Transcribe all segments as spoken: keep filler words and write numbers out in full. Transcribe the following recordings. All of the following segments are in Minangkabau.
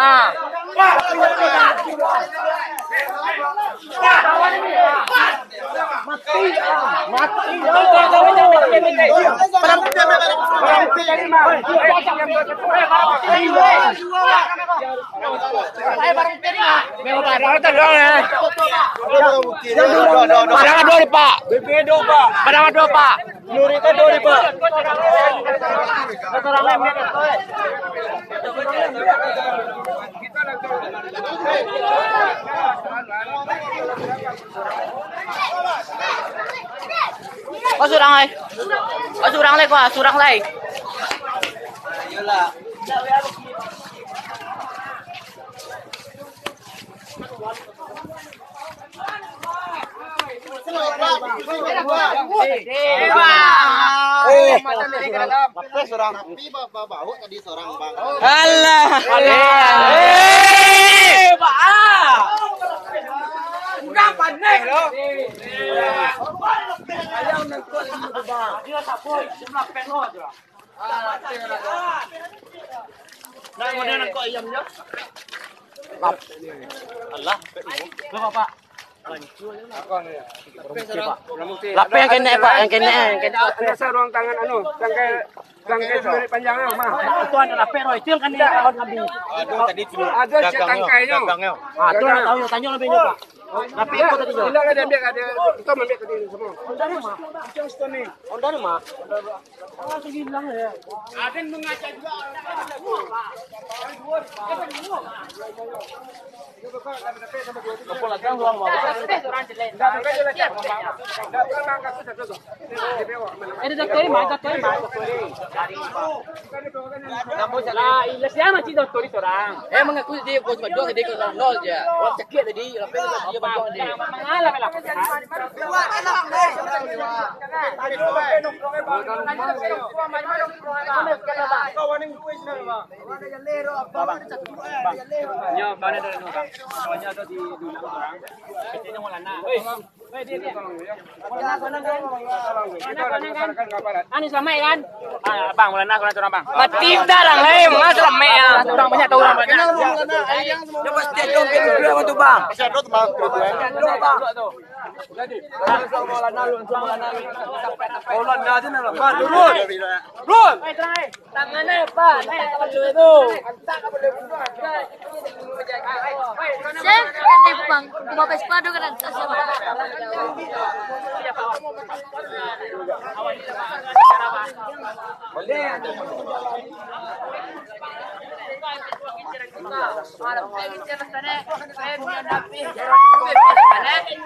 Ah. Padang ado, Pak. Padang ado, Pak. Kau surang, ai. Kau surang lai, kau surang lai. Alah. Eh, Pak. Udah panik lo. Nak model nangkok ayam je. Alah. Berapa, Pak? Lapeh yang kenek, Pak, yang kenek, yang kenek lapeh. Asa ruang tangan anu, tangkai, tangkai sumber panjang ah, mah. Itu ada lapeh, Roy, itu yang kena kawan kami. Aduh, tadi tu ada si tangkainyo. Ah, tu lah tahu, tanyo lebih nyo, Pak. Lapeh itu tadi nyo. Tidak ada diambil, ada. Kita ambil tadi semua. Honda ni, mah. Honda ni, mah. Ada doktor ni, ada doktor ni. Lah, ilah siapa cik doktor ni sorang? Eh, mangaku dia bos badok tadi kalau nol je. Orang cakik tadi, lapeh tu dia badok tadi. Mangalah lah. Nyo, kawan ado dulu, Bang. Kawannya ado di, di belakang, Bang. Kecilnya mau lana. Anu selamat kan? Ah, Bang, ulana, ulana, Bang. Mati dah orang lain, mah selamat ya. Orang banyak tahu, orang banyak. Dia pasti ada orang kedua tu, Bang. Pasti ada tu, Bang. Ulana aja nih, Bang. Turun. Turun. Tangan apa? Naik kapal dulu itu. Saya kan naik, Bang. Bapak sepadu kan atas, Bang.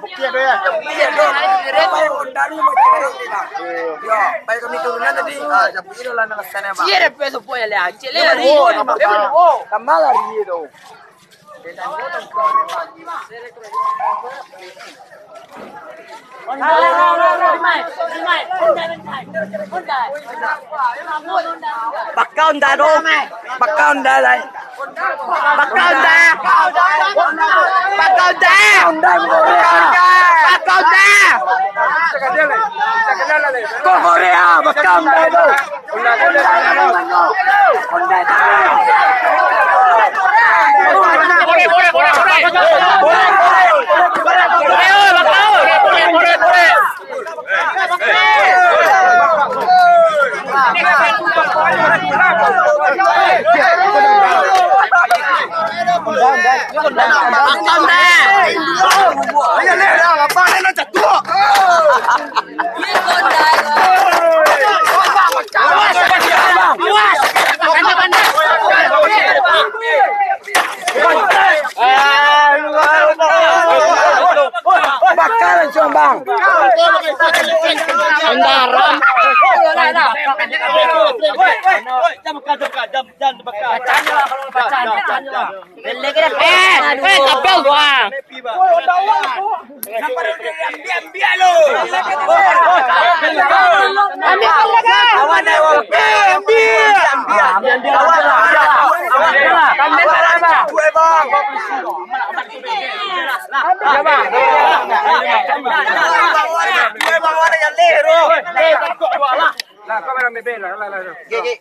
Bukti ado ya? Bukti ado. Baik kami turunan tadi. Ah, tapi itu lah nang sana, Bang. Iya, dia besok boy lah. Cek lah. Tambah lari tu. Baka Honda tu. Baka Honda lai. Baka Honda. Baka Honda. Baka Honda. Kau Korea, baka Honda tu. Bakal langsung, Bang. Kendaraan. Jangan, jangan, jangan, jangan. Baca aja lah. Eh, eh, apa gua? Ambil, ambil, ambil. Ambil, ambil. Ambil, ambil. Ambil, ambil. Ambil, ambil. Lah, kau barang bebek lah, lah, lah, lah. Gigi.